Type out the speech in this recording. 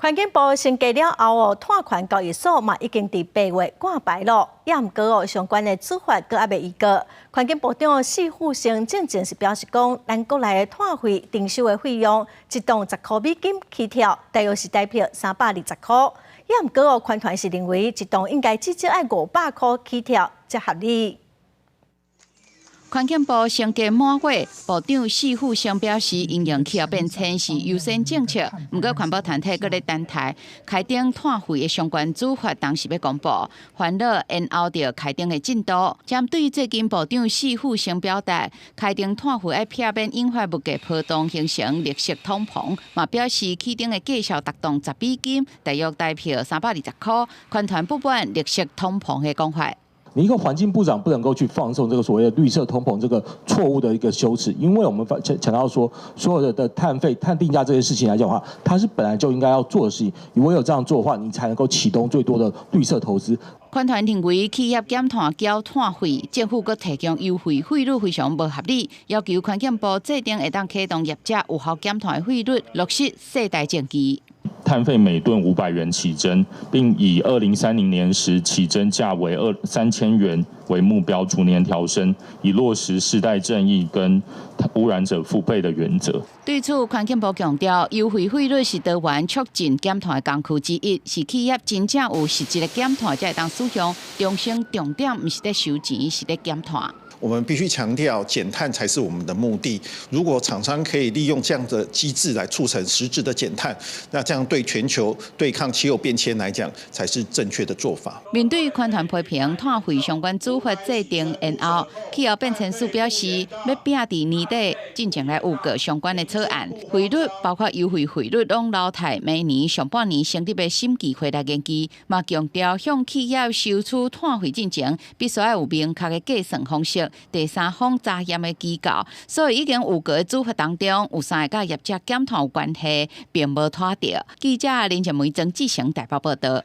環境部升格了後哦，碳權交易所嘛已經佇8月掛牌咯，也毋過哦，相關的處罰閣猶未預告。環境部長史富生進前是表示講，咱國內的碳費徵收的費用，一噸10箍美金起跳，大約是台幣320箍。也毋過哦，環團是認為一噸應該至少愛500箍起跳才合理。環境部升格滿月，部長史富生表示，因應氣候變遷是優先政策。毋過環保團體閣咧等待開徵碳費的相關處罰，當時欲公布，煩惱延後著開徵的進度。針對最近部長史富生表達，開徵碳費愛避免引發物價波動，形成綠色通膨，嘛表示起徵的價數逐噸10美金，大約台幣320箍。環團不滿綠色通膨的講法。你一個環境部長不能夠去放縱這個所謂的綠色通膨這個錯誤的一個修辭，因為我們強調說，所有的碳費、碳定價這些事情來講的話，它是本來就應該要做的事情。你唯有這樣做的話，你才能夠啟動最多的綠色投資。環團認為企業減碳繳碳費，政府閣提供優惠費率非常無合理，要求環境部制定會當啟動業者有效減碳的費率，落實世代正義。碳費每噸500元起徵，並以2030年時起徵價為二三千元為目標，逐年調升，以落實世代正義跟污染者付費的原則。對此，環境部強調，優惠費率是多元促進減碳的工具之一，是企業真正有實質的減碳才會當使用。重申重點毋是咧收錢，是咧減碳。我們必須強調，減碳才是我們的目的。如果廠商可以利用這樣的機制來促成實質的減碳，那這樣對全球對抗氣候變遷來講，才是正確的做法。面對環團批評碳費相關處罰制定延後，氣候變遷署表示，欲拼佇年底進前來預告相關的草案，費率包括優惠費率，攏留待明年上半年成立的審計會來研究。嘛強調向企業收取碳費進前，必須愛有明確的計算方式。第三方查驗的機構，所以已經預告的處罰當中，有三个佮業者減碳有關係，並無妥著。記者林靜梅、曾志成台北報道。